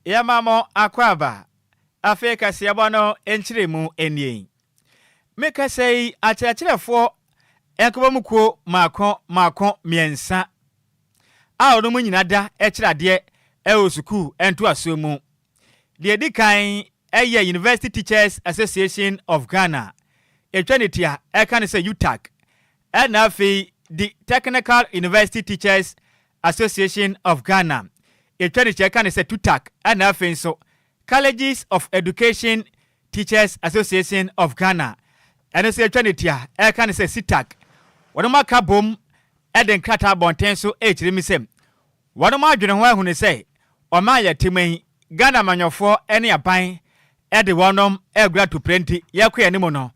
Yɛma mo akwaaba. Afei kaseɛbɔ no nkyerɛmu nie. Me kasa yi, akyerɛkyerɛfoɔ nkabom kuo mmaako mmaako mmiɛnsa a wɔn nyina da kyerɛ adeɛ wɔ sukuu ntoasoɔ mu. Deɛ ɛdi kan yɛ University Teachers Association of Ghana, ɛtwa ne ti a ɛka ne sɛ UTAG, ɛna afei the Technical University Teachers Association of Ghana, ɛtwa ne ti a ɛka ne sɛ TUTAG, ɛna afei nso Colleges of Education Teachers Association of Ghana, ɛno nso ɛtwa ne ti a ɛka ne sɛ CETAG. Wɔn aka bom de nkrataa abɔnten so rekyerɛ mu sɛ wɔn adwene ho ahunu sɛ ɔman a yɛte mu yi, Ghana amanyɔfoɔ ne aban de wɔn regoro atoprɛ nti yɛkɔ yɛn anim no,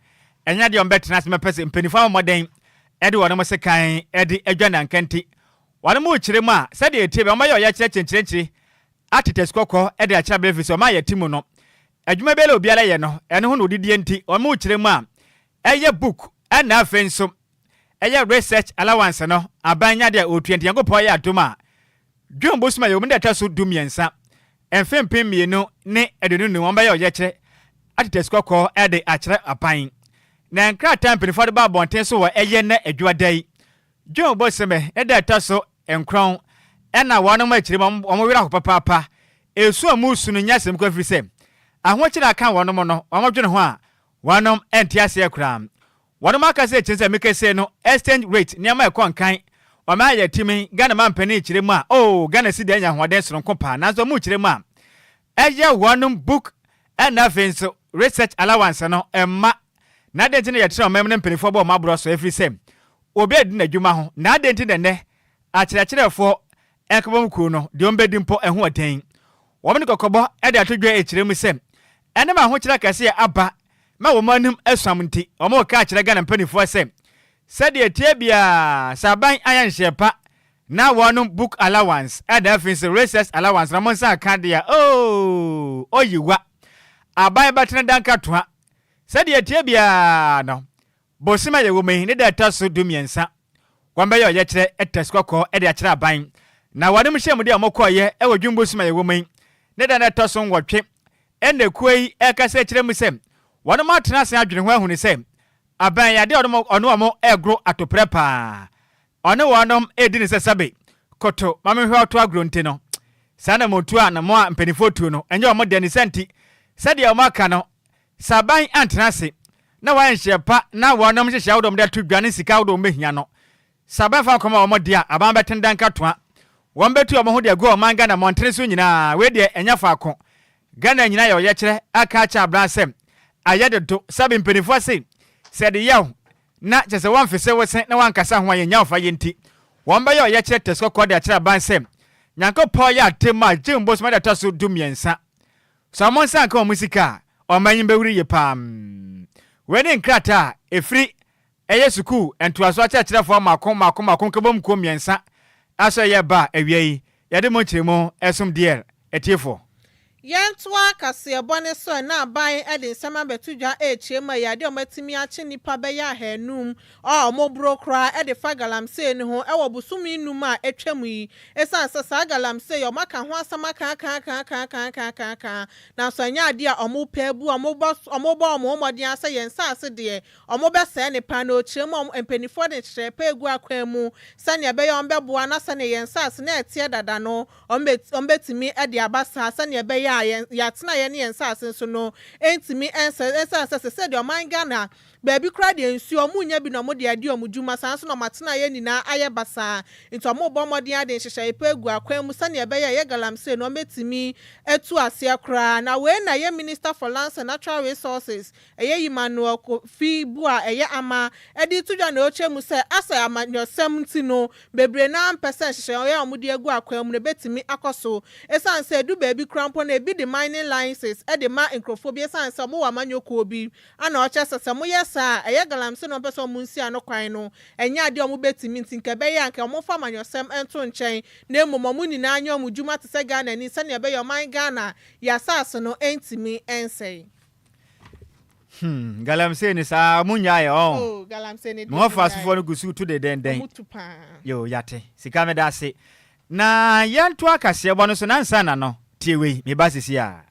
ɛnyɛ adeɛ a wɔbɛtena ase mɛpɛ sɛ mpanimfoɔ abɔ mmɔden de wɔn sekan de adwa nanka nti wɔn rekyerɛ mu a sɛdeɛ ɛtie bɛ wɔbɛyɛ ɔyɛkyerɛ kyenkyerenkyere atete asukɔkɔɔ de akyerɛ abere firi sɛ ɔman a yɛte mu no adwuma biara a obiara yɛ no ɛno ho na ɔdidie nti wɔn rekyerɛ mu a ɛyɛ book ɛna afei nso ɛyɛ research allowance no aban nya deɛ ɔtua nti Nyankopɔn yɛ adom a June bosom a yɛwɔ mu da ɛtɔ so 13 mfe 2025 wɔn bɛyɛ ɔyɛkyerɛ atete asukɔkɔɔ de akyerɛ aban na nkrataa mpanimfoɔ de ba abɔnten so wɔ ɛyɛ nnɛ adwuada yi June bosome ne da ɛtɔ so 9 ɛna wɔnom akyiri mu wɔn werɛ aho papaapa esu a wɔresu no nyɛ asɛm kɔ ɛfiri sɛ ahokyere aka wɔnom no wɔn dwene ho a wɔnom nte aseɛ koraa. Wɔnom aka sɛ kyerɛ sɛ mekɛsei no exchange rate nneɛma ɛkɔ nkan wɔma ayɛ timi Ghana mampanin kyerɛ mu a oh Ghana sidi anya ahoɔden soronko paa nanso wɔn kyerɛ mu a ɛyɛ wɔnom book ɛna afei nso research allowance no ɛmma na adɛn nti na yɛtena ɔman mu na mpaninfoɔ bɔ wɔn aborɔ so ɛfiri sɛ obi adi n'adwuma ho na adɛn nti na ɛnɛ akyerɛkyerɛfoɔ nkabom kuo no deɛ wɔn bɛdi mpo ɛho ɔden wɔn de kɔkɔbɔ ɛde ato dwa ɛkyerɛ mu sɛ ɛnam ahokyerɛ akɛseɛ aba ma wɔn anim asuam nti, wɔreka akyerɛ Ghana mpanimfoɔ sɛ, sɛdeɛ ɛteɛ biara, sɛ aban ayɛ nhyehyɛɛ pa na wɔnom book allowance ɛna afei nso recess allowance na wɔn nsa aka deɛ a, oo, oyiwa, aban bɛtena dankatoa. Sɛdeɛ ɛteɛ biara no, bosome a yɛwɔ mu yi ne da ɛtɔ so 13, wɔbɛyɛ ɔyɛkyerɛ test kɔkɔɔ de akyerɛ aban. Na wɔnom nhyiamudeɛ a wɔkɔeɛ wɔ June bosome a yɛwɔ mu yi ne da no ɛtɔ so 8 Ɛnna kuo yi rekasa kyerɛ mu sɛ wɔnom atena ase adwene ho ahunu sɛ aban yi adeɛ a ɔne wɔn regoro atoprɛ paa. Ɔne wɔnom redi no sɛ sɛbe koto ma menhwɛ ɔto agorɔ nti no saa na motu a na mo a mpaninfoɔ tuo no ɛnyɛ wɔn dɛ ne saa nti sɛdeɛ wɔn aka no sɛ aban antena ase na wɔayɛ nhyehyɛɛ pa na wɔnom nhyehyɛɛ ahodoɔ wɔde ato dwa ne sika ahodoɔ wɔn bɛhia no Sɛ aban fa kɔma wɔn de a, aban bɛtene da nkatoa. Wɔn bɛtu wɔn ho de agu ɔman Ghana mmɔntene so nyinaa. Wei deɛ ɛnyɛ faako. Ghana nyinaa yɛ ɔyɛkyerɛ aka akyɛ abran sɛ ayɛ dodo. Sɛbe mpaninfoɔ se, sɛ ɛde yaw na kyerɛ sɛ wɔmfese wo se na woankasa ho a yɛnnya wo fa yɛ nti, wɔn bɛyɛ ɔyɛkyerɛ tɛsi kɔkɔɔ de akyerɛ aban sɛ Nyankopɔn yɛ atemmu a June bosome da ɛtɔ so 13. Sɛ wɔn nsa anka wɔn sika a, ɔman yi bɛwuri yie paa. Wei ne nkrataa a ɛfiri Ɛyɛ sukuu ntoaso akyerɛkyerɛfoɔ mmaako mmaako mmaako nkabom kuo mmiɛnsa asɔeyɛ ba a awia yi yɛde mo nkyerɛmu resom dear atiefoɔ. Yɛntoa kaseɛbɔ no so na aban de nsɛm abɛto dwa rekyerɛ mu a ɛyɛ adeɛ a wɔatumi akye nnipa bɛyɛ ahanum a wɔboro koraa de fa galamsey no ho wɔ bosome nnum a atwam yi. Ɛsiane sɛ saa galamsey yi wɔaka ho asɛm akaakaakaakaakaakaakaaka nanso ɛnyɛ adeɛ a wɔpɛ abu a wɔbɔ wɔn ho mmɔden ara sɛ yɛn nsaase deɛ Wɔbɛsɛe ne paa na ɔkyerɛ mu a mpanimfoɔ de nhyehyɛeɛ pa regu akwan mu sɛdeɛ ɛbɛyɛ a wɔbɛboa na sɛdeɛ yɛn nsase no a ɛteɛ dada no wɔbɛtumi de aba saa sɛdeɛ ɛbɛyɛ a yɛn atenaeɛ ne yɛn nsase nso no ntumi nsɛe ɛsiane sɛ sɛsɛ deɛ ɔman Ghana baabi koraa deɛ nsuo wɔnnya bi na wɔde adi wɔn dwuma saa nso na wɔn atenaeɛ nyinaa ayɛ basaa nti wɔrebɔ mmɔden ade nhyehyɛeɛ pa agu akwan mu sɛdeɛ ɛbɛyɛ a ɛyɛ galamsey no wɔbɛtumi atu aseɛ koraa na wei na ɛyɛ Minister for Lands and Natural Resources Ɛyɛ Emmanuel Kofi bu a ɛyɛ ama de reto dwa na ɔrekyerɛ mu sɛ asɛ amanyɔsɛm nti no, bebree no ara mpɛ sɛ nhyehyɛeɛ a wɔde agu akwan mu no bɛtumi akɔ so. Ɛsiane sɛ ɛdu baabi koraa mpo no ebi de mining license de ma nkurɔfoɔ bi ɛsiane sɛ wɔwɔ amanyɔkuo bi ana ɔkyerɛ sɛ sɛ wɔyɛ saa a ɛyɛ galamsey na wɔpɛ sɛ wɔnsi ano kwan no ɛnyɛ adeɛ a wɔbɛtumi nti nka ɛbɛyɛ a nka wɔmfa amanyɔsɛm nto nkyɛn na mmom wɔn nyinaa nyɛ wɔn dwuma te sɛ Ghanani sɛdeɛ ɛbɛyɛ ɔman Ghana yɛn asase no ntumi nsɛe. Hmm, galamsey ni saa ɔmo nyaayɛ ɔn. Oh, galamsey ni deɛ ɔmo asofoɔ no gu so tu dendenden. Ɔmo tu paa. Yo, yate. Sika meda ase. Na yɛnto akaseɛbɔ no so na ansa na no. Tie wei, meba sisi a.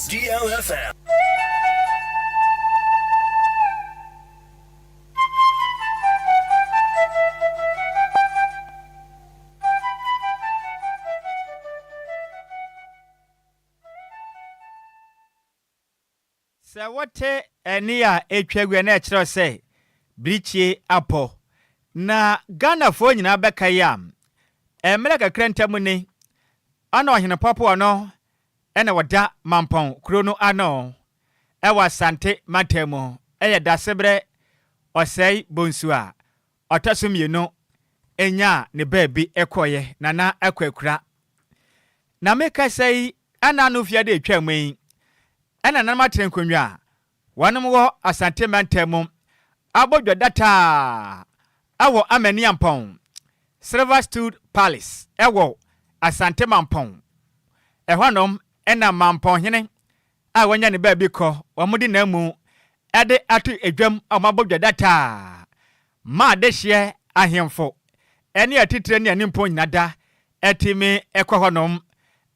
DLFM. Sɛ wote ɛnne a ɛretwa gu a na ɛkyerɛ sɛ birikyie apɔ. Na Ghanafoɔ nyinaa bɛkae a, mmerɛ kakra ntam ni, ana Ɔhene Pɔpoɔ no na ɔda Mampɔn kuro no ano wɔ Asante mantam mu, ɛyɛ Dasebrɛ Ɔsɛe Bonsu a ɔtɔ so mmienu nyaa ne baabi kɔeɛ, Nana Akua-Akura. Na mekasa yi, ɛna ano fiada a ɛtwaa mu yi, ɛna nananom atena nkonnwa a wɔnom wɔ Asante mantam mu abɔ dwa dataa wɔ Amaniampɔn, Silver Stood Palace wɔ Asante Mampɔn. Ɛhɔnom na Mampɔn hene a wanya ne baabi kɔ, wɔde n'amu de ato dwam a wɔabɔ dwa dataa ma adehyeɛ ahemfo ne atitire ne animpɔn nyina da atumi kɔ hɔnom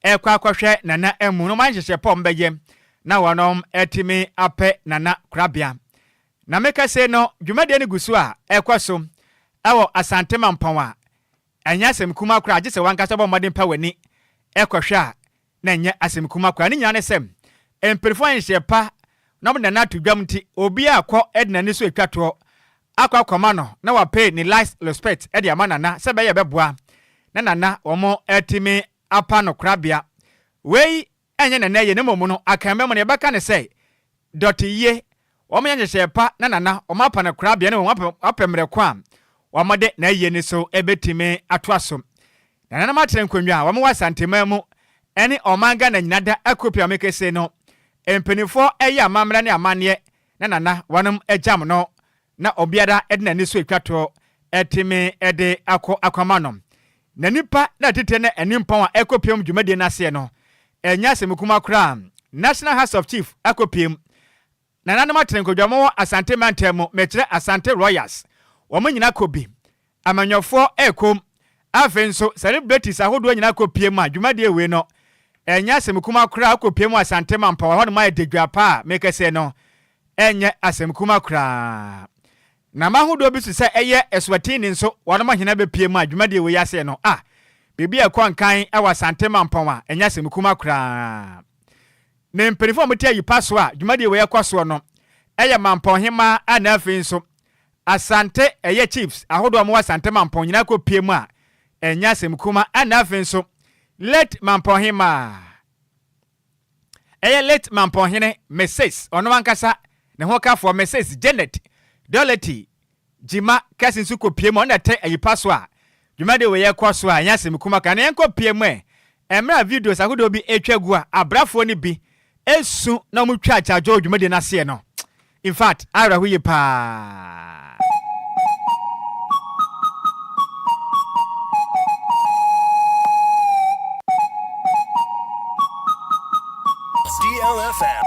rekɔ akɔhwɛ Nana amu na wɔayɛ nhyehyɛe pa a wɔbɛyɛ na wɔnom atumi apɛ Nana korabea. Na meka sei no, dwumadie no gu so a ɛrekɔ so wɔ Asante Mampɔn a ɛnyɛ asɛm kumaa koraa gye sɛ w'ankasa bɔ mmɔden pa w'ani kɔhwɛ a na ɛnyɛ asɛm kumaa koraa. Ne nyinaa ne sɛ, mpanyinfoɔ ayɛ nhyehyɛe pa na wɔde Nana ato dwam nti, obiara akɔ de n'ani so atwa toɔ akɔ akɔma no na wapay ne last respect de ama Nana sɛ ɛbɛyɛ ɛbɛboa na Nana wɔn atumi apa no korabea. Wei ɛnyɛ Nana yie na mmom no akanbɛ mu no yɛbɛka no sɛ dɔte yie. Wɔn yɛ nhyehyɛe pa na Nana wɔn apa no korabea na mmom wɔapɛ mmerɛ ko a wɔde n'ayie no so bɛtumi atoa so. Nananom atena nkonnwa a wɔn wɔ Asanteman mu ne ɔman Ghana nyina da akuo pii a mekese no mpaninfoɔ yɛ amammerɛ ne amanneɛ na nana wɔnom gyam no na obiara de n'ani so atwa toɔ atumi de akɔ akɔma no. Na nipa na atitire ne animpɔn a ɛkɔpiam dwumadie no aseɛ no ɛnyɛ asɛm kuma koraa. National House of Chief akɔpiam Nananom Aterenkodwa wɔn wɔ Asante mantam mu, mekyerɛ Asante Royals, wɔn nyina kɔ bi. Amanyɔfoɔ rekɔ mu. Afei nso celebrities ahodoɔ nyinaa kɔ pie mu a dwumadie wei no ɛnyɛ asɛm kuma koraa wokɔ pie mu Asante Mampɔn ɛhɔ nom ayɛ dedwa paa a mekɛsɛ no ɛnyɛ asɛm kuma koraa. Na m'ahodoɔ bi so sɛ ɛyɛ Eswatini nso wɔnom hena bɛpie mu a dwumadie wei aseɛ no ah biribi a ɛkɔ nkan wɔ Asante Mampɔn a ɛnyɛ asɛm kuma koraa. Ne mpaninfoɔ a wɔte ayi pa so a dwumadie wei ɛkɔ soɔ no ɛyɛ Mampɔn hemaa a na afei nso Asante ɛyɛ chiefs ahodoɔ a wɔwɔ Asante Mampɔn nyinaa kɔ pie mu a ɛnyɛ asɛm kuma ɛna afei nso late Mampɔn hemaa ɛyɛ late Mampɔn hene Mrs ɔno ankasa ne ho kafoɔ Mrs Janet Doherty Gyima kɛse nso kɔ pie mu a ɔno na ɛte ayipa so a dwumadi wei ɛkɔ so a ɛnyɛ asɛm kuma koraa na yɛnkɔ pie mu ɛ mmerɛ a videos ahodoɔ bi ɛtwa gu a abrafoɔ no bi ɛsu na wɔn twa akyadwo wɔ dwumadie no aseɛ no in fact awerɛho yie paa. DLFM.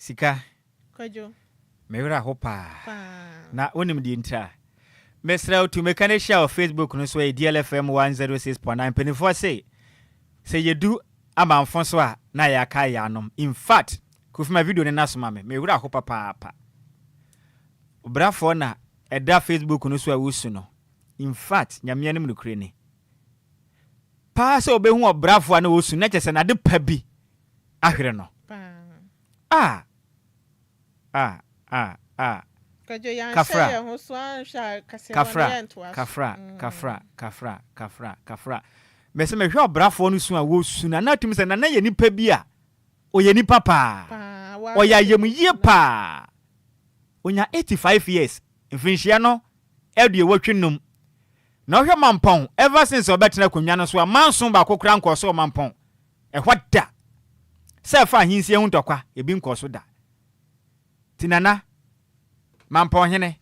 Sika. Kwadwo. Me werɛ aho paa. Paa. Na wonim deɛ ntira? Mesrɛ wo tu meka no hyia wɔ Facebook no so ɛyɛ DLFM 106.9. Mpanimfoɔ se sɛ yɛdu amanfo so a na yɛakae yɛn anom. In fact, Kofi ma video no na soma me. Me werɛ aho papaapa. Obrafoɔ na ɛda Facebook no so a wosu no. In fact, Nyame anim nokorɛ ni. Paa sɛ wobɛhu ɔbrafoɔ a na ɔsu na kyerɛ sɛ n'ade pa bi ahwere no. Paa. Ah! Ah! Ah! Ah! Kwadwo, yɛanhyɛ Kafra! yɛn ho so anhwɛ a kaseɛbɔ no Kafra! yɛntoa so. Kafra! Kafra! Kafra! Kafra! Kafra! Mese mehwɛ ɔbrafoɔ no su a wɔsu no a na atumi sɛ Nana yɛ nipa bi a ɔyɛ nipa paa. Paa, Ɔyɛ ayamyie paa. Ɔnya 85 years, mfirinhyia no aduowɔtwe num. Na ɔhwɛ Mampɔn, ever since ɔbɛtena akonnwa no so a, manso baako koraa nkɔɔ so wɔ Mampɔn ɛhɔ da. Sɛ ɛfa ahensie ho ntɔkwa, ebi nkɔɔ so da. Nti Nana, Mampɔn hene,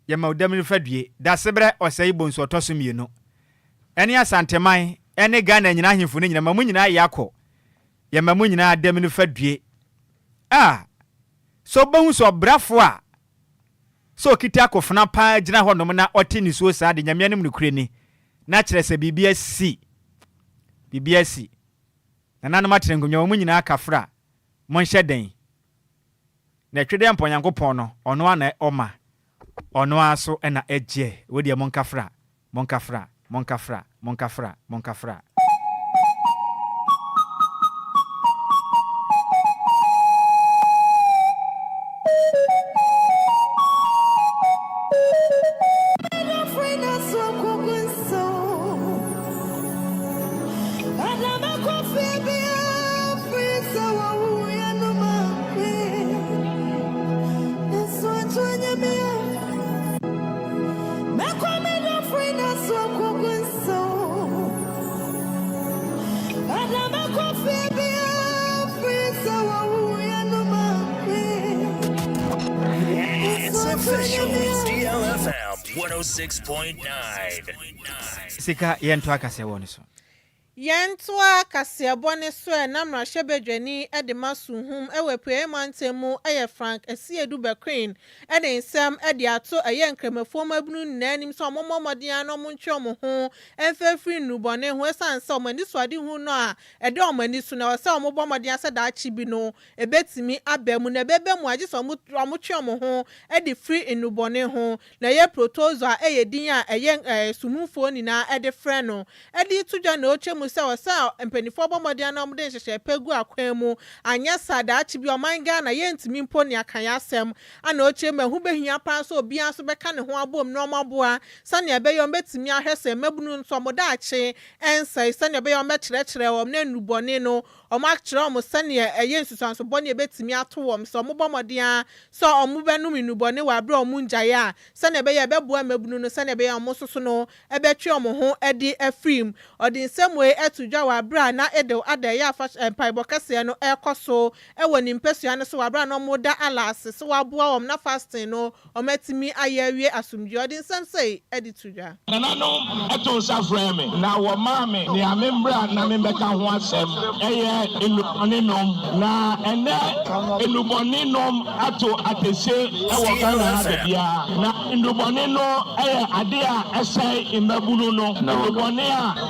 yɛma wo damiri fa due, Dasebrɛ Ɔsɛe Bonsu ɔtɔ so mmienu, ɛne Asanteman, ɛne Ghana nyinaa ahemfo no nyinaa, ma mo nyinaa yɛ akɔ, yɛma mo nyinaa damiri fa due. Ah! Sɛ wobɛhu sɛ ɔbrafo a sɛ ɔkita akofena paa gyina hɔnom na ɔte nisuo saa de, Nyame anim nokorɛ ni, na kyerɛ sɛ biribi asi. Biribi asi. Nananom atena nkonnwa, wɔn nyinaa kafra, monhyɛ den. Na ɛtwe dɛ mpa Onyankopɔn no, ɔno ara na ɔma, ɔno ara nso na ɛgyeɛ. Wei deɛ monkafra, monkafra, monkafra, monkafra, monkafra. It's official. DLFM 106.9. Sika yɛntoa kaseɛbɔ no so. Yɛntoa kaseɛbɔ no so ɛ na mmarahyɛbadwani de ma Suhum wɔ Apueeɛ Mantam mu yɛ Frank Asiedu Bequeen de nsɛm de ato ɛyɛ Nkramofoɔ mmabunu nyinaa anim sɛ wɔmmɔ mmɔden ara na wɔntwe wɔn ho mfa mfiri nnubɔne ho ɛsiane sɛ wɔn anisoadehunu no a ɛda wɔn ani so no ɛwɔ sɛ wɔbɔ mmɔden ara sɛ daakye bi no ɛbɛtumi aba mu na ɛbɛba mu a gye sɛ wɔtwe wɔn ho de firi nnubɔne ho na ɛyɛ protozoa a ɛyɛ din a ɛyɛ sumfoɔ nyinaa de frɛ no de reto dwa na ɔrekyerɛ mu sɛ ɛwɔ sɛ mpanimfoɔ bɔ mmɔden na wɔde nhyehyɛe pa gu akwan mu anyɛ saa daakye bi ɔman Ghana yɛntumi mpo ne aka yɛn asɛm ana ɔrekyerɛ mu ɛho bɛhia paa sɛ obiara nso bɛka ne ho abom na wɔaboa sɛnea ɛbɛyɛ wɔbɛtumi ahwɛ sɛ mmabunu nso wɔn daakye ɛnsɛe sɛnea ɛbɛyɛ wɔbɛkyerɛkyerɛ wɔn na nnubɔne no wɔakyerɛ wɔn sɛnea ɛyɛ nsusuanso bɔne a ɛbɛtumi ato wɔn sɛ wɔbɔ mmɔden ara sɛ wɔbɛnom nnubɔne wɔ abere a wɔn ngyae a sɛnea ɛbɛyɛ ɛbɛboa mmabunu no sɛnea ɛbɛyɛ wɔn nso so no ɛbɛtwe wɔn ho de afiri mu. Ɔde nsɛm wei ato dwa wɔ abere a na Eid al-Adha ɛyɛ afahyɛ mpaebɔ kɛseɛ no ɛrekɔ so wɔ ne mpasua no so wɔ abere a na wɔda Allah ase sɛ waboa wɔn na fasting no wɔatumi ayɛ awie asomdwoe. Ɔde nsɛm sei de to dwa. Nananom too nsa frɛɛ me, na wɔmaa me nea memmra na memmɛka ho asɛm. Ɛyɛ nnubɔne nom. Na ɛnnɛ nnubɔne nom ato atese wɔ Ghana ha baabiara. Na nnubɔne no yɛ ade a ɛsɛe mmabunu no. Nnubɔne a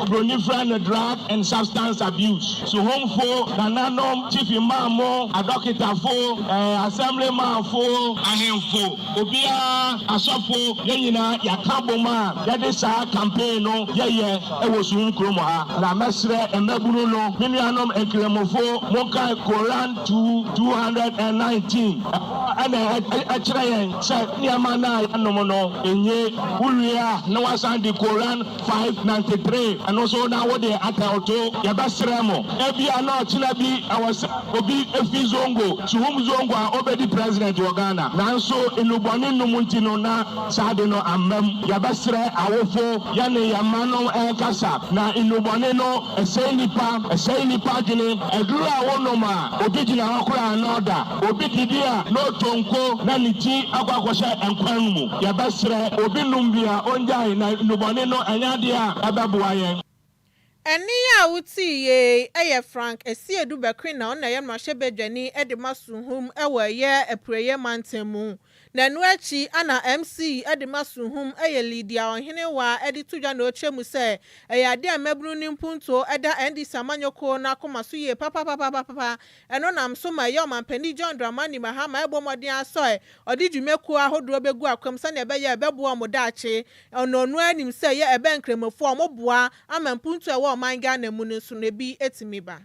oburoni frɛ no drug and substance abuse. Suhumfo, nananom, chief imammo, adɔketafo, assemblymanfo, ahemfo, obiara, asɔfo, yɛn nyinaa yɛaka abom a yɛde saa campaign no yɛyɛ wɔ Suhum kurom ha. Na mɛsrɛ mmabunu no, me nuanom Nkramofo, monkae Koran 2, 219. Ɛhɔ na ɛkyerɛ yɛn sɛ nneɛma no a yɛnom no nye. Wowie a na woasan de Koran 593 ɛno nso na wode atɛwto. Yɛbɛsrɛ mo, ebia na ɔkyena bi ɛwɔ sɛ obi fi Zongo, Suhum Zongo a obedi president wɔ Ghana. Nanso nnubɔne nom nti no na saa ade no amma mu. Yɛbɛsrɛ awofo, yɛne yɛn mma no nkasa. Na nnubɔne no, ɛsɛe nnipa, ɛsɛe nnipa adwene. Aduru a wonom a, obi gyina hɔ koraa na ɔda. Obi didi a, na ɔtɔ nko na ne ti akɔ akɔhyɛ nkwan mu. Yɛbɛsrɛ, obi nom bi a, ongyae, na nnubɔne no, ɛnyɛ adeɛ a ɛbɛboa yɛn. Ɛnne yi a wotee yei yɛ Frank Asiedu Bequina, ɔno na ɛyɛ mmarahyɛbadwani de ma Suhum wɔ ɛyɛ Apueeɛ mantam mu. Na ɛno akyi na MC de ma Suhum yɛ Lydia Ɔhenewaa de to dwa na ɔkyerɛ mu sɛ ɛyɛ adeɛ a mmabunu no mpuntuo da NDC amanyɔkuo no akoma so yie papapapapapa. Ɛno nam so ma ɛyɛ Ɔmanpanin John Dramani Mahama ɛbɔ mmɔden ara sɛ ɔde dwumakuo ahodoɔ bɛgu akwam sɛdeɛ ɛbɛyɛ a ɛbɛboa wɔn daakye. Ɔno ɔno ara nim sɛ ɛyɛ ɛbɛn Nkramofoɔ a wɔboa ama mpuntuo a ɛwɔ ɔman Ghana mu no nso no ebi tumi ba.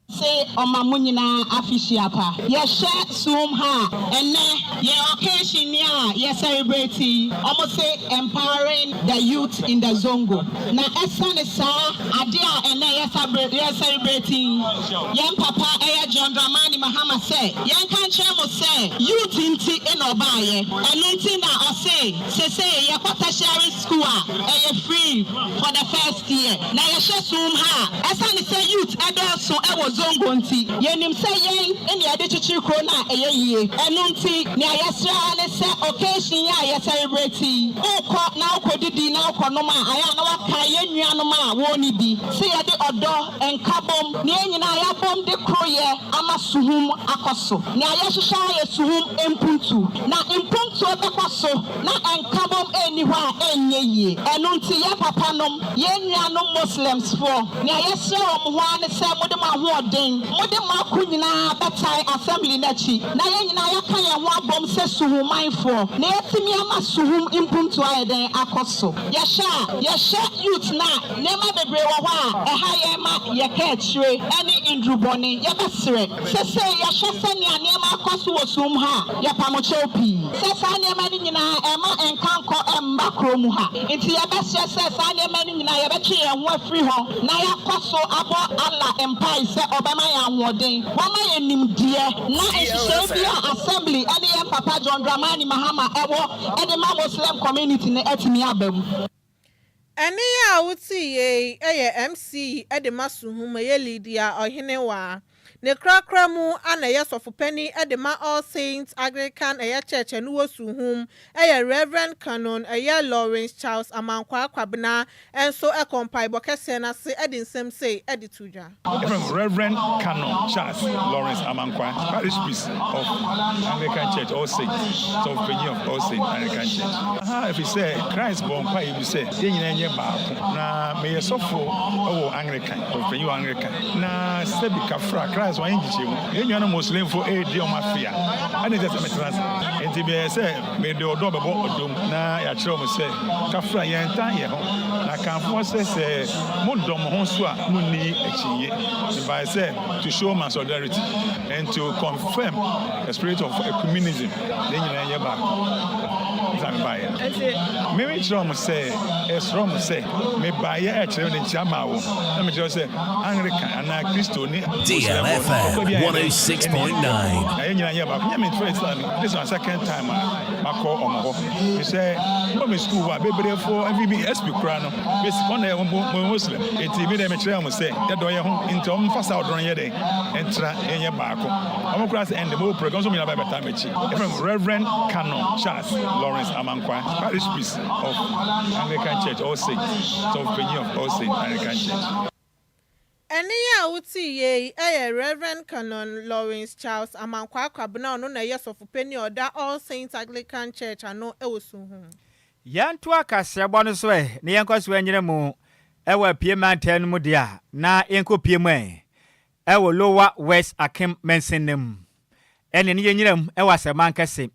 Se ɔma mo nyinaa afehyia pa. Yɛhwɛ suom ha a, ɛnnɛ yɛn occasion ni a yɛ celebrate yi, ɔmo se empowering the youth in the Zongo. Na ɛsane saa ade a ɛnnɛ yɛ celebrate yi, yɛn papa ɛyɛ John Dramani Mahama sɛ yɛnka nkyerɛ mo sɛ youth nti na ɔbaayɛ. Ɛno nti na ɔse sesei yɛkɔ tertiary school a ɛyɛ free for the first year. Na yɛhwɛ suom ha a, ɛsane sɛ youth ɛdɔɔso ɛwɔ Zongo nti, yɛnim sɛ yɛn ne yɛde kyekyere kuro no a ɛyɛ yie. Ɛno nti, nea yɛsrɛ ara ne sɛ occasion yi a yɛ celebrate yi, wokɔ na wokɔdidi na wokɔnom a, ayɛ a na woakae yɛn nuanom a wɔnni bi, sɛ yɛde ɔdɔ, nkabom, ne yɛn nyinaa yɛabom de koroyɛ ama Suhum akɔ so. Nea yɛhwehwɛ ara yɛ Suhum mpuntu. Na mpuntuo bɛkɔ so na nkabom nni hɔ a ɛnyɛ yie. Ɛno nti yɛn papanom, yɛn nuanom Muslimsfoɔ, nea yɛsrɛ wɔn ho ara ne sɛ mode mo ahoɔden, mode mo ako nyinaa bɛtae Assembly no akyi na yɛn nyinaa yɛaka yɛn ho abom sɛ Suhumanfoɔ na yɛatumi ama Suhum mpuntuo ayɛ dɛn akɔ so. Yɛhwɛ a, yɛhwɛ youth no a, nneɛma bebree wɔ hɔ a ɛha yɛn ma yɛka akyire ɛne nnurubɔne. Yɛbɛsrɛ, sesei yɛhwɛ sɛnea nneɛma akɔ so wɔ sum ha a, yɛpa mo kyɛw pii sɛ saa nneɛma no nyinaa ɛmma ɛnka nkɔ mma kuro mu ha. Nti yɛbɛsrɛ sɛ saa nneɛma no nyinaa yɛbɛtwe yɛn ho afiri hɔ na yɛakɔ so abɔ Allah mpae sɛ ɔbɛma yɛn ahoɔden, wama yɛn nimdeɛ, na nhyehyɛe bi a Assembly ɛne yɛn papa John Dramani Mahama ɛwɔ de ma Muslim community no atumi aba mu. Ɛnne yi a wotee yei yɛ MC de ma Suhum, ɛyɛ Lydia Ɔhenewaa. Ne korakora mu a na ɛyɛ sɔfopanin de ma All Saints Anglican ɛyɛ Church ɛno wɔ Suhum, ɛyɛ Rev. Canon ɛyɛ Lawrence Charles Amankwaa Kwabena nso kɔ mpaebɔ kɛseɛ no ase de nsɛm sei de to dwa. Yɛfrɛ me Rev. Canon Charles Lawrence Amankwah, Parish Priest of Anglican Church, All Saints, Sɔfopanyin of All Saints Anglican Church. Aha efisɛ Christ bɔɔ mpae bi sɛ yɛn nyinaa nyɛ baako. Na meyɛ sɔfo wɔ Anglican, sɔfopanyin wɔ Anglican. Na sɛbi kafra, Christ wanyɛ nkyekyɛmu. Yɛn nuanom Muslimfo redi wɔn afe a, ɛne sɛ sɛ metena ase. Enti meyɛɛ sɛ mede ɔdɔ bɛbɔ ɔdɔ mu na yɛakyerɛ wɔn sɛ kafra yɛntan yɛn ho. Na Akanfoɔ sɛ sɛ modɔ mo ho nso a munni akyinnye. Mebae sɛ to show my solidarity and to confirm the spirit of ecumenism, yɛn nyinaa nyɛ baako nti na mebaeɛ no. Me mekyerɛ wɔn sɛ, ɛsrɛ wɔn sɛ, mebaeɛ ɛkyerɛ mede nkyia maa wɔn na mekyerɛ sɛ Anglican anaa Kristo ne Muslimfoɔ no ɔkwa bi a yɛde ɛne na yɛn nyinaa nyɛ baako. Nyɛ me first time, this is my second time a makɔ wɔn hɔ. Sɛ mekɔ me school hɔ a, bebree foɔ ɛfi bi SP koraa no Mesi wɔn na wɔn yɛ Muslim enti me deɛ mekyerɛ wɔn sɛ yɛdɔ yɛn ho nti wɔn mfa saa ɔdɔ no nyɛ dɛn ntra yɛnyɛ baako. Wɔn koraa sɛ ɛnde mowɔ program nso mo nyinaa bɛbɛtaa m'akyi. Yɛfrɛ me Rev. Canon Charles Lawrence Amankwah, Parish Priest of Anglican Church All Saints, Sɔfopanyin of All Saints Anglican Church. Ɛnne yi a wotee yei yɛ Rev. Canon Lawrence Charles Amankwah Kwabena a ɔno na ɛyɛ sɔfopanin a ɔda All Saints Anglican Church ano wɔ Suhum. Yɛntoa kaseɛbɔ no so ɛ na yɛnkɔ so nyina mu wɔ Apue mantam no mu deɛ a, na yɛnkɔpue mu ɛ wɔ Lower West Akim mansin no mu. Ɛne no yɛnyina mu wɔ Asɛmman kɛse.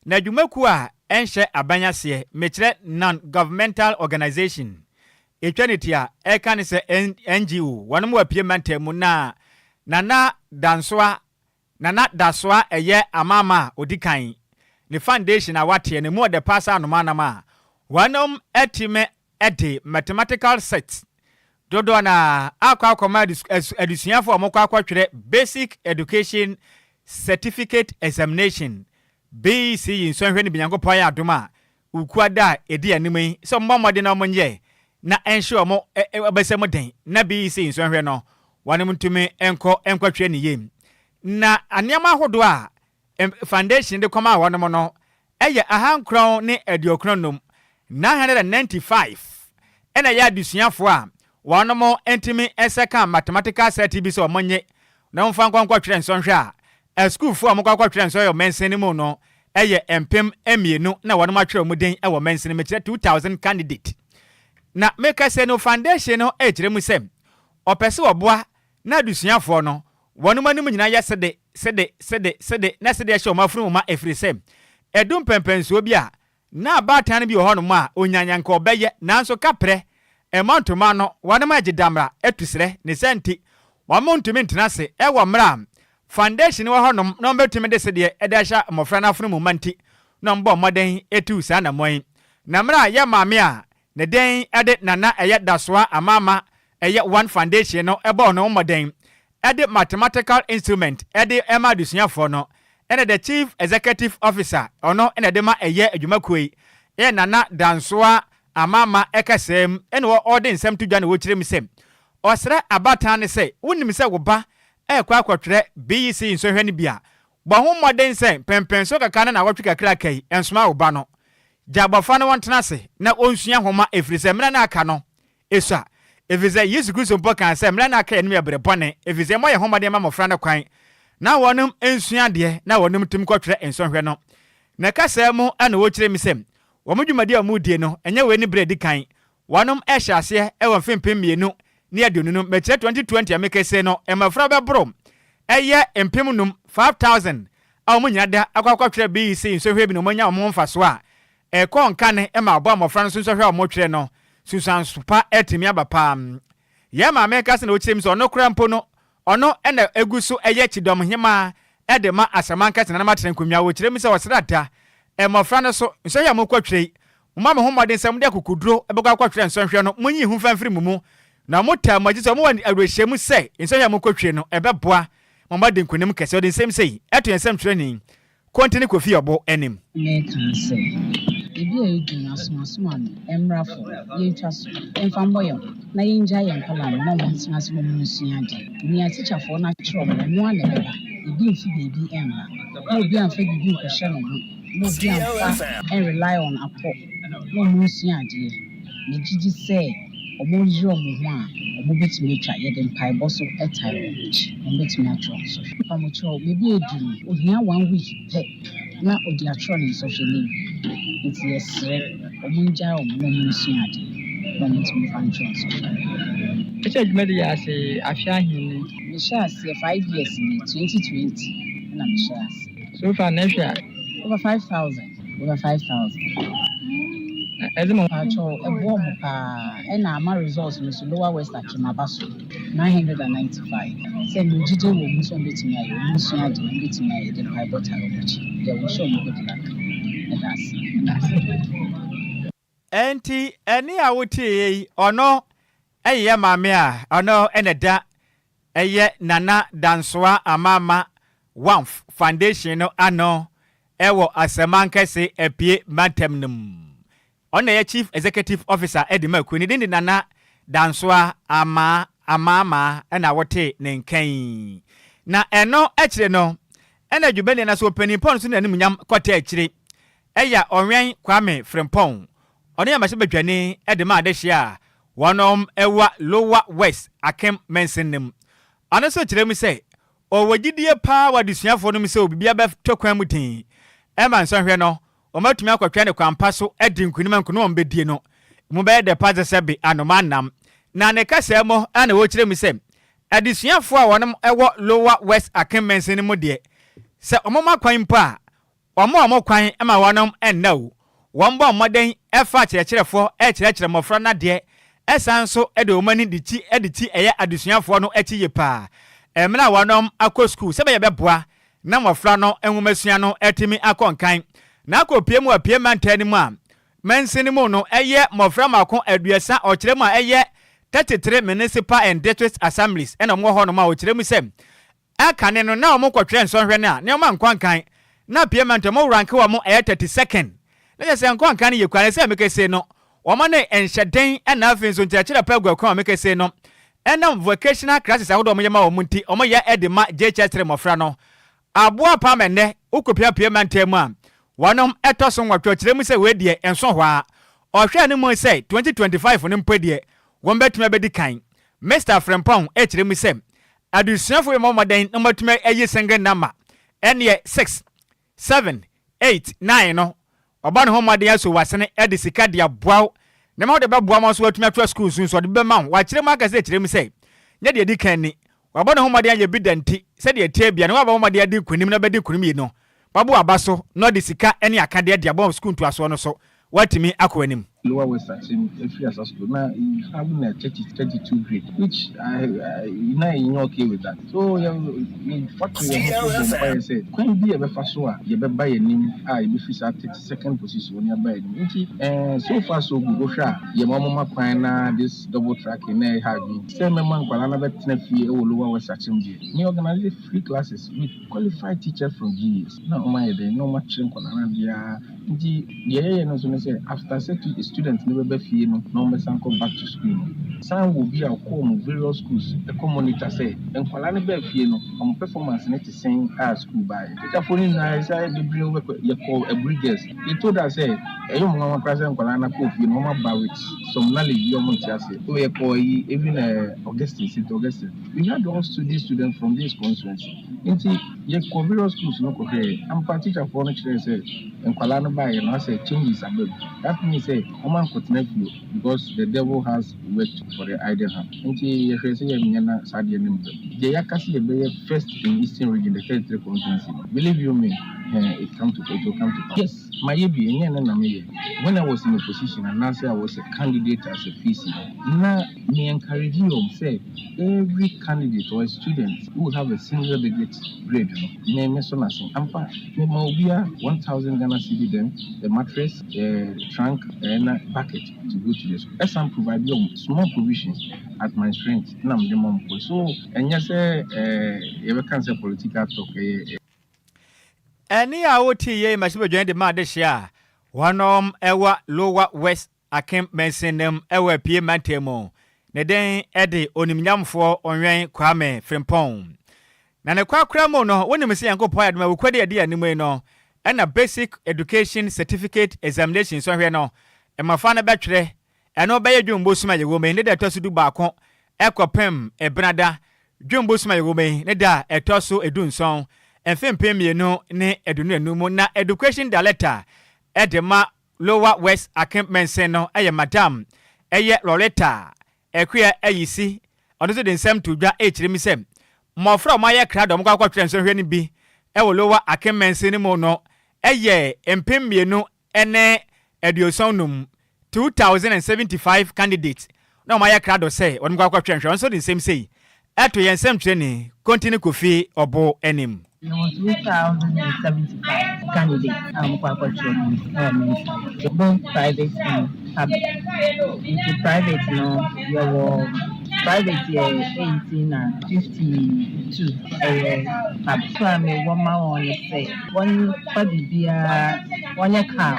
Na dwumakuo a ɛnhyɛ aban aseɛ, mekyerɛ Non-Governmental Organization, ɛtwa ne ti a ɛka ne sɛ NGO, wɔnom wɔ Apue mantam mu na Nana Dansoa Nana Dasoa ɛyɛ amaama a ɔdi kan ne foundation a wateɛ no mu ɔdɛ paa sɛ anomaa nam a wɔnom atumi de mathematical set dodoɔ no ara akɔ akɔma adesuafoɔ a wɔkɔ akɔtwerɛ Basic Education Certificate Examination, BECE, nsɔnhwɛ no bi Nyankopɔn ayɛ adom a Wukuada a ɛdi anim yi sɛ wɔmmɔ mmɔden na wɔnyɛ na ɛnhyɛ wɔn abasa mu den na BEC nsɔhwɛ no wɔnom ntumi nkɔ nkɔtwerɛ ne yie. Na nneɛma ahodoɔ a foundation de kɔmaa wɔnom no yɛ 995, 995, ɛna ɛyɛ adesuafoɔ a wɔnom ntumi nsa ka mathematical set bi sɛ wɔn nye na wɔmfa nkɔ nkɔtwerɛ nsɔnhwɛ a, asukuufoɔ a wɔkɔ akɔtwerɛ nsɔhwɛ wɔ mansin no mu no yɛ 2000 na wɔnom atwerɛ wɔn din wɔ mansin no mekyerɛ 2000 candidate. Na mekasa no foundation no rekyerɛ mu sɛ ɔpɛ sɛ ɔboa na adesuafoɔ no wɔnom anim nyinaa yɛ sede, sede, sede, sede na sede hyɛ wɔn afunu mu ma ɛfiri sɛ ɛdu mpɛnpɛnsoɔ bi a Ná abaatan no bi wɔ hɔnom a onya nea anka ɔbɛyɛ, nanso kaprɛ, mma ntoma ano, wɔnom agye damra, atu serɛ, ne saa nti, wɔn ntumi ntena ase wɔ mmerɛ a foundation wɔ hɔnom na wɔbɛtumi de sedeɛ de ahyɛ mmɔfra no afono mu ma nti na wɔbɔɔ mmɔden tuu saa anammɔn yi. Na mmerɛ a yɛn maame a ne din de Nana ɛyɛ Dasoa Amaama ɛyɛ One Foundation no bɔɔ ne ho mmɔden de mathematical instrument de ma adesuafoɔ no, ɛna the Chief Executive Officer, ɔno na ɛde ma ɛyɛ adwumakuo yi, yɛ Nana Dansoa Amama kasaa mu na ɔde nsɛm to dwa na ɔkyerɛ mu sɛ, ɔsrɛ abaatan no sɛ, wonim sɛ wo ba rekɔ akɔtwerɛ BEC nsɔhwɛ no bi a, bɔ ho mmɔden sɛ mpɛnpɛnsoɔ kakra ne nnawɔtwe kakra aka yi, nsoma wo ba no. Gya abɔfra no ɔntena ase na ɔnsua nwoma ɛfiri sɛ mmerɛ no a aka no Esua, efisɛ Yesu Kristo mpo kaa sɛ mmere a na aka yɛn no yɛ bere bɔne, efisɛ yɛmmɔ yɛn ho mmɔden mma mmofra no kwan na wɔnom nsua adeɛ na wɔnom tumi kɔtwerɛ nsɔhwɛ no. Na kasaa mu na wɔkyerɛ mu sɛ wɔn dwumadi a wɔredie no ɛnyɛ wei ne bere a ɛdi kan wɔnom hyɛ aseɛ wɔ mfe 2020 no, mekyerɛ 2020 a mekese no, mmɔfra bɛboro ɛyɛ 5000, 5000, a wɔn nyina da akɔ akɔtwerɛ BEC nsɔhwɛ bi na wɔanya wɔn ho mfasoɔ a Ɛkɔ nkane ma ɔbɔ mmɔfra no so nsɔhwɛ a wɔtwerɛ no nsunsuanso pa atumi aba paa. Yɛn maame ka sɛ na ɔkyerɛ mu sɛ ɔno koraa mpo no, ɔno na ɛgu so yɛ kyidɔm hemaa de ma Asɛmankɛse Nananom Atena Nkonnwa. Ɔkyerɛ mu sɛ ɔsra da mmɔfra no so nsɔhwɛ a mokɔtwerɛ yi, momma mo ho mmɔden sɛ mode akokoduro bɛkɔ akɔtwerɛ nsɔhwɛ no, monyi hu mfa mfiri mo mu. Na wɔtaa mo akyi sɛ wɔwɔ awerɛhyɛmu sɛ nsɔhwɛ a mokɔtwerɛ no, ɛbɛboa ma moadi nkonim kɛse. Ɔde nsɛm sei to yɛn nsɛmtwerɛni Konti ne Kofi Ɔbo anim. Mekaa sɛ, Baabi a yɛadu no, asomasoma no mmra fam, yɛntwa so, yɛmfa mmɔ yɛn ho, na yɛngyae yɛn nkwadaa no ma wɔntena ase na wɔnsua adeɛ. Nea tikyafoɔ no akyerɛ wɔn no, ɛno ara na ɛbɛba. Ebi mfi baabi mma. Na obi amfa biribi nkɔhyɛ ne ho, na obi amfa nrely on apɔ na wɔnsua adeɛ. Megye di sɛ wɔyere wɔn ho a, wɔbɛtumi atwa. Yɛde mpaebɔ nso tae wɔn akyi. Wɔbɛtumi atwerɛ nsɔhwɛ. Mpamokyɛw, baabi a aduru no, ohia one week pɛ na ɔde atwerɛ ne nsɔhwɛ no awie. Nti yɛsrɛ, wɔngyae wɔn na wɔnsua adeɛ na wɔntumi mfa ntwerɛ nsɔhwɛ no. Wohyɛɛ dwumadi yi ase afe ahe ni? Mehyɛɛ aseɛ 5 years ni, 2020 na mehyɛɛ aseɛ. So far na ehwɛ a? Over 5,000, over 5,000. Ɛdze mo. Paatwɔ, ɛboɔ mo paa ɛna ama results no so Lower West Akim aba so 995. Sɛ megyegye wɔ mu sɛ ɔmbɛtumi ayɛ, ɔmo nsua adeɛ, ɔmbɛtumi ayɛ de mpaebɔ taa wɔn akyi. Yɛ wish ɔmo good luck. Meda ase. Meda ase. Enti ɛnne a woteeɛ yi, ɔno yɛ maame a ɔno na ɛda ɛyɛ Nana Dansoa Amaama Wamf Foundation no ano wɔ Asamankɛse Apue mantam no mu. Ɔno na ɛyɛ Chief Executive Officer de ma kuo. Ne din de Nana Dansoa Amaa Amaama na wotee ne nka yi. Na ɛno akyire no, ɛna dwumadie no ase ɔpanin Paul nso de n'animuonyam kɔtaa akyire. Ɛyɛ Ɔwɛn Kwame Frimpong, ɔno yɛ mmarahyɛbadwani de ma adehyeɛ a wɔnom wɔ Lower West Akim Mansin no mu. Ɔno nso kyerɛ mu sɛ ɔwɔ gyidie paa wɔ adesuafoɔ no mu sɛ obibia bɛtɔ kwan mu den ma nsɔhwɛ no wɔatumi akɔtwɛn no kwan pa so adi nkonim a nkonim a wɔbɛdie no mu bɛyɛ dɛ pa te sɛ be anoma nam. Na ne kasaa mu na ɔkyerɛ mu sɛ adesuafoɔ a wɔnom wɔ Lower West Akim Mansin no mu deɛ sɛ wɔma kwan mpo a Wɔma wɔn kwan ma wɔnom nna o. Wɔbɔ mmɔden fa akyerɛkyerɛfoɔ rekyerɛkyerɛ mmɔfra no adeɛ, san nso de wɔn ani de kyi de ti ɛyɛ adesuafoɔ no akyi yie pa ara mmerɛ a wɔnom akɔ sukuu sɛ ɛbɛyɛ ɛbɛboa na mmɔfra no nwomasua no atumi akɔ nkan. Na akɔpue mu apue mantan no mu a, mansin no mu no ɛyɛ mmɔfra mmaako 30 ɔkyerɛ mu a ɛyɛ 33 Municipal and District Assemblies na wɔwɔ hɔnom a ɔkyerɛ mu sɛ Kane no na wɔn kɔtwerɛ nsɔnhwɛ no a nneɛma nkɔ nkan na pie ma nti wɔn ranke wɔn ɛyɛ 32nd na kyerɛ sɛ nkɔ nkan no yɛ kura ne sɛ mekese no wɔn ne nhyɛden ɛna afei nso nkyerɛkyerɛ pa agu akwan a mekese no ɛnam vocational classes ahodoɔ wɔn yɛ ma wɔn nti wɔn yɛ ɛde ma JHS 3 mmɔfra no aboa paa ma ɛnnɛ wokɔpia pie ma ntam a wɔnom ɛtɔ so nwɔtwe ɔkyerɛ mu sɛ wei deɛ ɛnso hɔ a ɔhwɛ no mu sɛ 2025 no mpo deɛ. wɔbɛtumi abɛdi kan. Mister Frimpong kyerɛ mu sɛ, adesuafo bɛmmɔ mmɔden na wɔatumi ayi single number, ɛneɛ 6, 7, 8, 9 no, ɔbɔ ne ho mmɔden asɔ w'asene de sika de aboa wo, na ma wode bɛboa ma wo nso woatumi atoa sukuu so nso ɔde bi bɛma wo. Wakyerɛ mu ankasa kyerɛ mu sɛ, nyɛ deɛ ɛdi kan ni, wabɔ ne ho mmɔden ayɛ bi da nti, sɛdeɛ ɛteɛ biara no wabɔ mmɔden adi nkonim na bɛdi nkonim yi no, wabɔ w'aba so na ɔde sika ne akadeɛ de aboa wo sukuu ntoasoɔ no so woatumi akɔ anim. Lower West Akyem efiri asa school na he having a 30, 32 grade which I, I na yɛnyɛ okay with that so yɛ yɛfa to yɛn ho so bɔ mpaeɛ sɛ kwan bi a yɛbɛfa so a yɛbɛba yɛn anim a yɛbɛfiri saa 32nd position hɔ no yɛaba yɛn anim nti eh, so far so good wohwɛ a yɛma wɔn ma kwan na this double tracking na ɛha adwene sɛ mɛma nkwadaa no abɛtena fie wɔ Lower West Akyem deɛ me organise free classes with qualified teachers from GES na wɔn ayɛ dɛn na wɔn akyerɛ nkwadaa no adeɛ ara. Nti deɛ yɛyɛ no nso ne sɛ after sɛ student no bɛba fie no na wɔbɛsan kɔ back to school no, san wɔ bi a ɔkɔ wɔn various schools kɔ monitor sɛ nkwadaa no baa fie no wɔn performance no te sɛn a school baeɛ. Teacherfoɔ no nyinaa yɛsan bebree wɔbɛkɔ yɛkɔɔ Aburi Girls they told us sɛ ɛyɛ wɔn nwanwa koraa sɛ nkwadaa no akɔ fie no wɔn aba with some knowledge bi a wɔn nte aseɛ. So yɛkɔɔ ayi even eh, Augustine, St Augustine we had all student students from this constituency nti Yɛkɔɔ various schools no kɔhwɛɛ, ampa teacherfoɔ no kyerɛɛ sɛ nkwadaa no baeɛ no asɛ changes aba mu. That means sɛ wɔn ankɔtena fie because the devil has worked for the idle hand. Nti yɛhwɛɛ sɛ yɛnyɛ na saa adeɛ no mma mu. Deɛ yɛaka sɛ yɛbɛyɛ first in Eastern region, the 33 constituency no, believe you me, eh, it come to, it will come to pass. Yes, mayɛ bi, ɛnyɛ ɛnnɛ na meyɛ. When I was in opposition anaasɛ I was a candidate as a PC no, na me encourage wɔn sɛ Every candidate or student who have a single digit grade no, me me so n'ase. Ampa, me ma obiara 1000 Ghana cedi then the mattress, the trunk ɛna bucket to go to the school. Ɛsan provide wɔn small provisions at my strength ɛna mede ma wɔn kɔ. So ɛnyɛ sɛ ɛɛ yɛbɛka no sɛ political talk ɛyɛ. Ɛnne a wotee yei mmarahyɛbadwani de maa adehyeɛ a wɔnom ɛwɔ Lower West Akem mansin no mu wɔ Apue mantam mu. Ne din de Onimnyamfoɔ Onwɛn Kwame Frimpong. Na ne korakora mu no, wonim sɛ Nyankopɔn ayɛ adom a Wukuada a ɛdi anim yi no na Basic Education Certificate Examination sɔhwɛ no mmɔfra no bɛtwerɛ. Ɛno bɛyɛ Dwom bosom a yɛwɔ mu yi ne da ɛtɔ so dubaako kɔpem Ebenada Dwom bosom a yɛwɔ mu yi ne da a ɛtɔ so edunson, mfe 2025 mu. Na Education Director de ma Lower West Akim Mansin no yɛ Madam ɛyɛ Loretta Akua Ayisi. Ɔno nso de nsɛm too dwa rekyerɛ mu sɛ mmɔfra a wɔayɛ krado a wɔkɔ akɔtwerɛ nsɔhwɛ no bi wɔ Lower Akim Mansin no mu no yɛ 2075, 2,075 candidates, na wɔayɛ krado sɛ wɔde kɔ akɔtwerɛ nhwɛ. Ɔno nso de nsɛm sei to yɛn nsɛmtwerɛni Kontini Kofi Ɔbo anim. Yɛwɔ 2,075 candidates a wɔkɔ akɔtwerɛ bi wɔ Mensa, both private and public. Nti private no yɛwɔ private yɛ 18 na 52 ɛyɛ public. Afotu a mewɔ ma wɔn ne sɛ wɔmfa biribiara wɔnyɛ calm.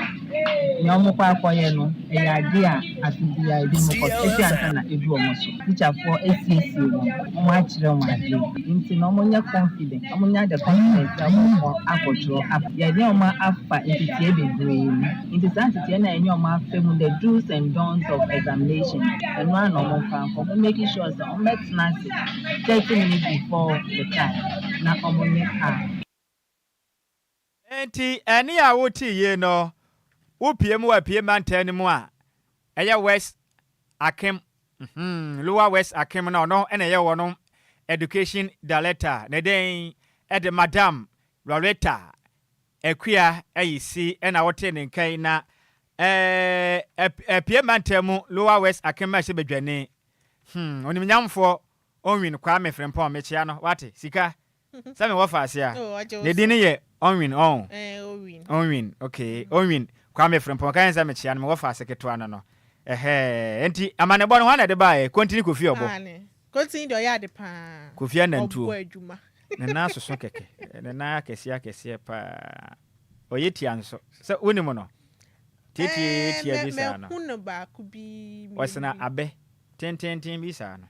Nea wɔkɔ akɔyɛ no ɛyɛ ade a afe biara ebinom kɔ so efi ansa na edu wɔn so. Tikyafoɔ asiesie wɔn, wɔakyerɛ wɔn adeɛ nti no wɔnyɛ confident, wɔnya the confidence sɛ wɔkɔ akɔtwerɛ aba. Yɛne wɔn afa nteteɛ bebree mu nti saa nteteɛ no a yɛne wɔn afa mu the do's and don'ts of examination no ɛno ara na wɔmfa nkɔ. Wɔn make sure sɛ wɔbɛtena ase 30 minutes before the time na wɔnyɛ calm. Enti ɛnne a wotee yei no, wopue mu wɔ Apue mantam no mu a, ɛyɛ West Akim, mm, Lower West Akim na ɔno na ɛyɛ wɔn Education Director. Ne din de Madam Loretta Akua Ayisi na wotee ne nka yi na ɛɛ Apue mantam mu Lower West Akim mmarahyɛbadwani. Hmm, onimnyamfoɔ Onwin Kwame Frimpong, mekyea no, wate, sika. Sɛ me wɔ faase a. Oh, Ne din no yɛ Onwin ɔn. Eh, Onwin. Onwin, okay. Onwin Kwame Frimpong ka yɛn sɛ mekyea no me wɔ faase ketewa no no. Ɛhɛɛ. Enti amanebɔ no hwan na ɛde baeɛ? Kontini Kofi Ɔbo. Aane. Kontini deɛ ɔyɛ ade paa. Kofi Anantuo. Ɔbɔ adwuma. Ne nan soso kɛkɛ. Ne nan akɛseɛ akɛseɛ paa. Ɔyɛ tia nso. Sɛ wonim no? Tietie tia bi saa no. Mɛhu no baako bi. Ɔsena abɛ tententen bi saa no.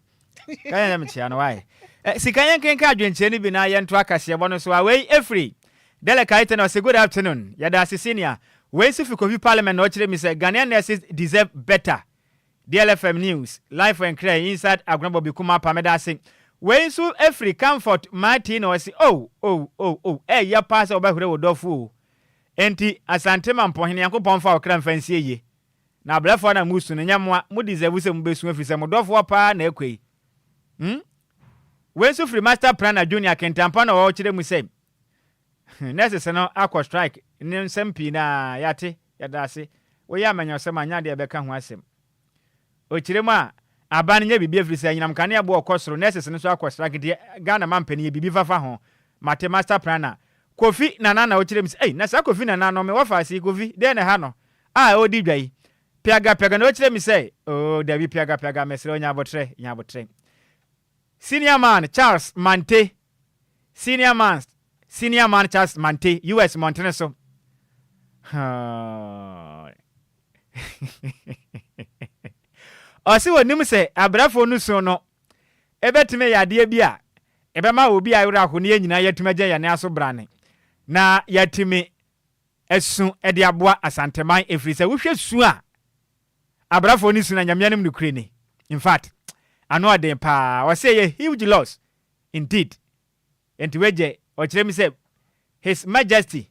Ka yɛn mekyea no wae. Eh, sika yɛn kenka adwenkyerɛ no bi na yɛnto akaseɛbɔ no so a wei ɛfiri Dele Kaite na ɔse good afternoon yɛda ase senior. Wei nso fi Kofi Parliament na ɔkyerɛ mi sɛ Ghanaian nurses deserve better. DLFM News, Live and Clear inside Agona Bobby Kumar pa meda ase. Wei nso firi Comfort Marty na ɔse oh oh oh oh ɛyɛ paa sɛ wobɛhwere wo dɔfo o. Enti Asante Mampɔhene Nyankopɔn mfa wo kra mfa nsie yie. Na abrɛfoɔ na mosu no nyɛ moa, mo deserve sɛ mobɛsu ɛfiri sɛ mo dɔfoɔ paa na ɛkɔ yi. Hmm? Wei nso firi Master Planner Junior Kintampa na ɔkyerɛ mu sɛ nurses no akɔ strike ne nsɛm pii na yɛate, yɛda ase. Woyɛ amanyɔsɛm a, nyɛ adeɛ a yɛbɛka ho asɛm. Ɔkyerɛ mu a, aban no nyɛ biribi ɛfiri sɛ anyinam kanea boɔ kɔ soro, nurses no nso akɔ strike nti Ghana mampanin yɛ biribi fafa ho. Mate Master Planner. Kofi Nana na ɔkyerɛ mu sɛ, ei, na saa Kofi Nana no, me wɔfa ase yi, Kofi, dɛn na ɛha no a ɔredi dwa yi? Piaga piaga na ɔkyerɛ me sɛ, oh, dabi piaga piaga, mesrɛ wo, nya abotrɛ, nya abotrɛ. Senior man Charles Mante, Senior man, Senior man Charles Mante, US mmɔntene so. Ɔse wɔnim sɛ abrɛfoɔ no su no ɛbɛtumi ayɛ adeɛ bi a ɛbɛma obi a werɛ aho ne yɛn nyinaa yɛatumi agya yɛn aso brane na yɛatumi asu de aboa Asanteman ɛfiri sɛ wohwɛ su a abrafoɔ no su na Nyame anim nokorɛ ni. In fact, ano ɔden paa. Ɔse ɛyɛ huge loss indeed. Nti wei gyɛ ɔkyerɛ mi sɛ His Majesty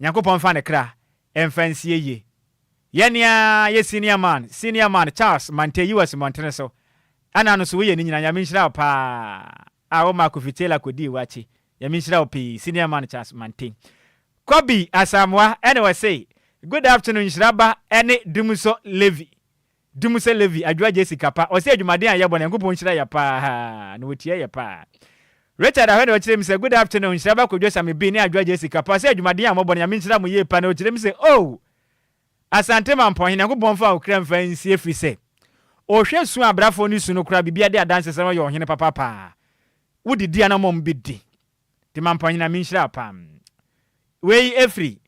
Nyankopɔn mfa ne kra mfa nsie yie. Yɛne ara yɛ senior man, senior man Charles Mantey US mmɔntene so. Ɛna no so woyɛ ne nyina Nyame nhyira wo paa a womaa Kofi Taylor kɔdii w'akyi. Nyame nhyira wo pii senior man Charles Mantey. Kobi Asamoah ɛna ɔse good afternoon nhyira ba ɛne Dumsɔ Levi Dumsɔ Levi Adwoa Jessica pa ɔse adwumaden a yɛbɔ no Nyankopɔn nhyira yɛ paa na ɔtie yɛ paa Richard Ahwɛ na ɔkyerɛ mi sɛ good afternoon nhyira ba Kojo Sami B ne Adwoa Jessica pa ɔse adwumaden a mobɔ no Nyame nhyira mo yie pa na ɔkyerɛ mi sɛ oh Asante Mampɔnhene Nyankopɔn mfa wo kra mfa nsie firi sɛ ɔhwɛ su a abrafoɔ no su no koraa biribi ade adanse sɛ ɔyɛ ɔhene papa paa Wo didi a na mom bi di. Nti Mampɔn Nyame nhyira wo paa. Wei ɛfiri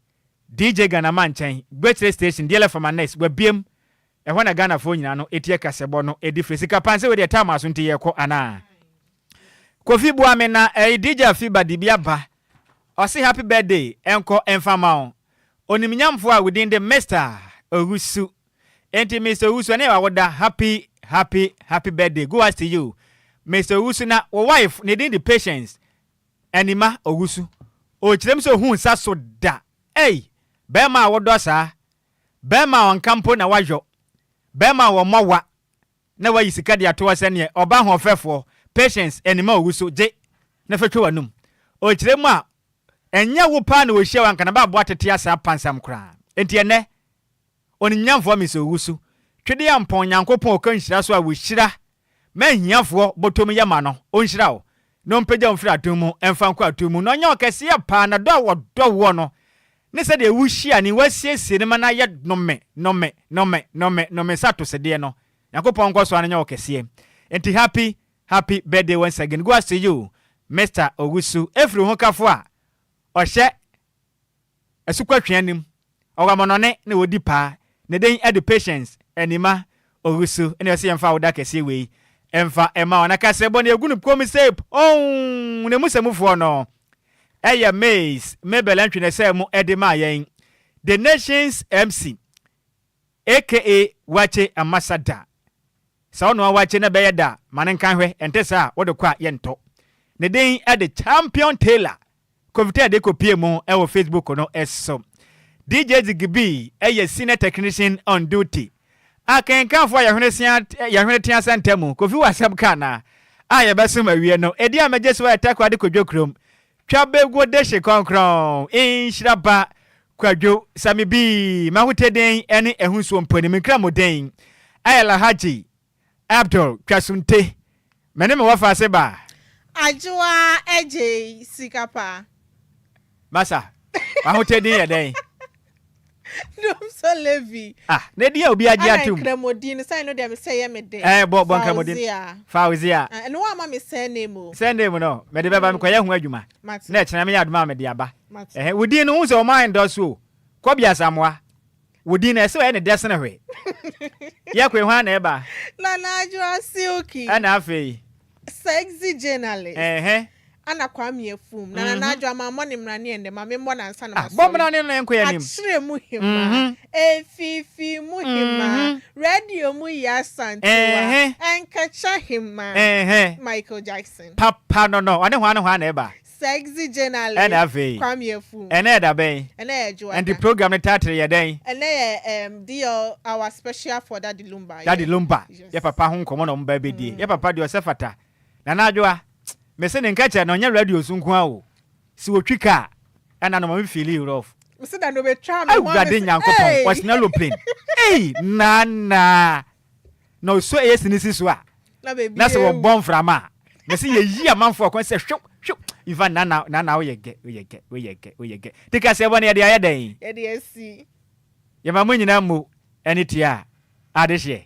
DJ Ghanama nkyɛn, Gbekyire station, DLF Famanes, wabiem. Ɛhɔ na Ghanafoɔ nyinaa no ɛtie kasɛbɔ no ɛdi firi. Sika paa sɛ wei deɛ time aso nti yɛkɔ anaa? Kofi boa me na ɛyi DJ Afiba de bi aba. Ɔse happy birthday ɛnkɔ ɛmfa ma wo. Onimnyamfoɔ a wo din de Mister Owusu. Enti Mister Owusu ɛnɛ yɛ w'awoda happy happy happy birthday go as to you Mister Owusu na wo wife ne din de Patience Anima Owusu ɔkyerɛ mu sɛ ohuu nsa so da ei bɛrima a wodɔ saa bɛrima a ɔnka mpo na wayɔ bɛrima a wɔmmɔ wa na wayi sika de ato hɔ sɛ neɛ ɔba ahoɔfɛfoɔ Patience Anima Owusu gye na fa twa w'anum ɔkyerɛ mu a ɛnyɛ wo paa na ɔhyia wo anka na bɛaboa tete asa apansam koraa enti ɛnɛ Onimnyamfoɔ Mesa Owusu, Twedeampɔn Nyankopɔn ɔka nhyira so a wɔhyira ma ahiafoɔ bɔtɔm yɛ ma no, ɔnhyira wo, na ɔmpagya wo mfiri adom mu mfa nkɔ adom mu, na ɔnyɛ wo kɛseɛ paa, na dɔ a ɔdɔ woɔ no, ne sɛdeɛ wohyia ne wasiesie no ma no ayɛ nome, nome, nome, nome, nome sɛ atosedeɛ no, Nyankopɔn nkɔ so ara nyɛ wo kɛseɛ. Enti happy, happy birthday once again, go as to you, Mister Owusu, ɛfiri wo hokafo a ɔhyɛ Asukɔtweaa anim, ɔwɔ amɔnɔne na ɔdi paa, ne den de Patience Anima Owusu na ɔse yɛmfa awoda kɛseɛ wei mfa mma wɔn. Na kaseɛbɔ no yɛgu no komm sei pɔnn, na emu sɛmufoɔ no yɛ Miss Mabel Antwi na ɛsɛɛ mu de maa yɛn, The Nation's MC aka Wakye Ambassador. Sɛ wonoa wakye na ɛbɛyɛ dɛ a, ma no nka nhwɛ, ɛnte saa a wode kɔ a yɛntɔ. Ne din de Champion Taylor. Kɔmputa a yɛde kɔpie mu wɔ Facebook no so. DJ Ziggy yɛ senior technician on duty. Akenkanfoɔ a yɛhwene sea yɛhwene tea sɛ ntamu, Kofi wɔ asɛm ka anaa? A yɛbɛsom awie no, ɛdi a mɛgye so ayɛ Takoradi Kwadwo kurom. Twa bɛguo dehye kɔnkrɔn, nhyira ba Kwadwo Sami Bii, m'ahoteden ne ɛho nsuo mpo ne me nkramoden ayɛ Alhaji Abdul Twasunte, me ne me wɔfa ase ba. Adwoa Adjei sika paa. Masa, w'ahotɛ din yɛ dɛn? Domso Levi. Ah, na edin a obi agye atom. Ɛna nkramodin no, sɛ ɛno deɛ me sɛ yɛ me dɛ. Ɛɛ, bɔ bɔ nkramodin. Fauzia. Fauzia. Ah, ɛno wa ama me surname o. Surname no, mede bɛba, mekɔyɛ ho adwuma. Mate. Na ɛkyena meyɛ adom a mede aba. Mate. Ɛhɛn, wo din no, wohu sɛ wɔn endorse o. Kɔbi Asamoah. Wo din no, ɛsɛ ɔyɛ ne dɛ sene hwee. Yɛ koe, hwan na ɛba? Nana Adwoa Silky. Ɛna afei? Sexy journalist. Ɛhɛn. Ana Kwame Afum, na Nana Adwo amammɔ ne mmara ne ɛnnɛ, ma memmɔ no ansa na Ah, bɔ masɔre. mmara ne no na yɛnkɔ yɛn anim. Akyerɛ mu hemaa, Efifi mu hemaa, Radio mu Yaa Asantewaa, Ɛnkɛkyɛ hemaa, Michael Jackson. Papa no no, ɔne hwan ne hwan na ɛba? Sexy journalist Ɛna afei, Kwame Afum. ɛnɛ yɛ da bɛn? Ɛnɛ yɛ Dwoada. Ɛnti program no title yɛ dɛn? Ɛnɛ yɛ um, DL our special for Daddy Lumba. Daddy Lumba, Yes. yɛ papa ho nkɔmmɔ na ɔmo ba bɛdie. Yɛ papa deɛ ɔsɛ fata. Nana Adwoa, mese ne nka kyerɛ no ɔnyɛ radio so nko ara o. Sɛ ɔtwi kaa, ɛna no ma me feeli rough. Mese da no obetwa me ho a Awurade mese, Nyankopɔn, "Hey!" ɔtena aeroplane. Ei, Nana! Na ɔsɔ AC no si so a, Na baabi na sɛ ewu. wɔbɔ mframa a, mese yɛyi amanfoɔ kwan sɛ hwew, hwew. In fact, Nana, Nana woyɛ gɛ, woyɛ gɛ, woyɛ gɛ, woyɛ gɛ. Te kaseɛ bɔ no yɛde ayɛ dɛn? Yɛde asi. Yɛma mo nyinaa mmo ɛne tia a, adehyeɛ.